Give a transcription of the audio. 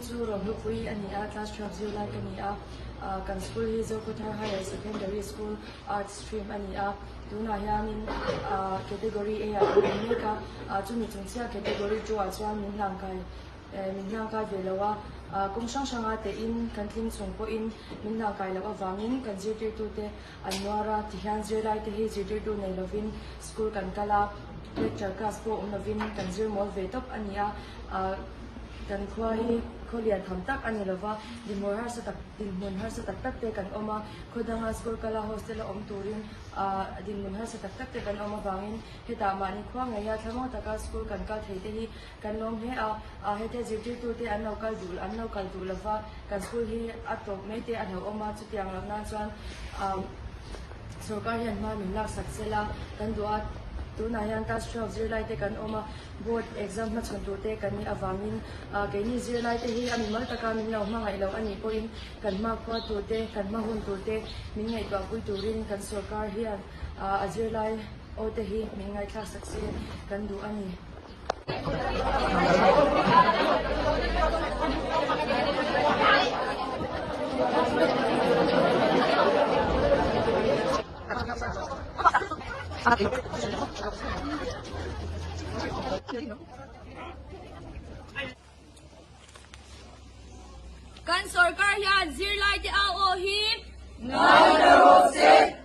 hming chu Rohlupuii a ni a, class 12 zirlai ka ni a. Kan school hi Zokhawthar Higher Secondary School Arts Stream a ni a. Tunah hianin Category A ah kan awm mek a, chumi chung chiah Category 2 ah chuan min hlangkai min hlangkai ve lo a. Kawng hrang hranga tein kan tling chung pawhin min hlangkai loh avangin kan zirtirtute An nuar a, tihian zirlai te hi zirtirtu nei lovin school kan kal a, lecture class pawh awm lovin kan zir mawl ve tawp a ni a, kan khua hi khaw lian tham tak a ni lova, dinhmun harsa tak dinhmun harsa tak tak te kan awm a, khaw danga school kal a hostel a awm turin dinhmun harsa tak tak te kan awm avangin hetah mahni khua ngeia thlamuang taka school kan kal thei te hi Kan lawm hle a, a hete zirtirtute an lo kal duh an lo kal duh lova, kan school hi a tawp mai te a hlauhawm a, chutiang loh nan chuan sorkar hian hma min laksak sel a, kan duh a, tunah hian class 12 zirlai te kan awm a, board exam hmachhawn tur te kan nih avangin keini zirlai te hi a mimal taka min lo hmangaih loh a nih pawhin kan hmakhua tur te, kan hma hun tur te min ngaihtuah pui turin kan sorkar hian a zirlai aw te hi min ngaihthlak sak se kan duh a ni. Kan sorkar hian zirlaite au aw hi Ngaithla rawh se!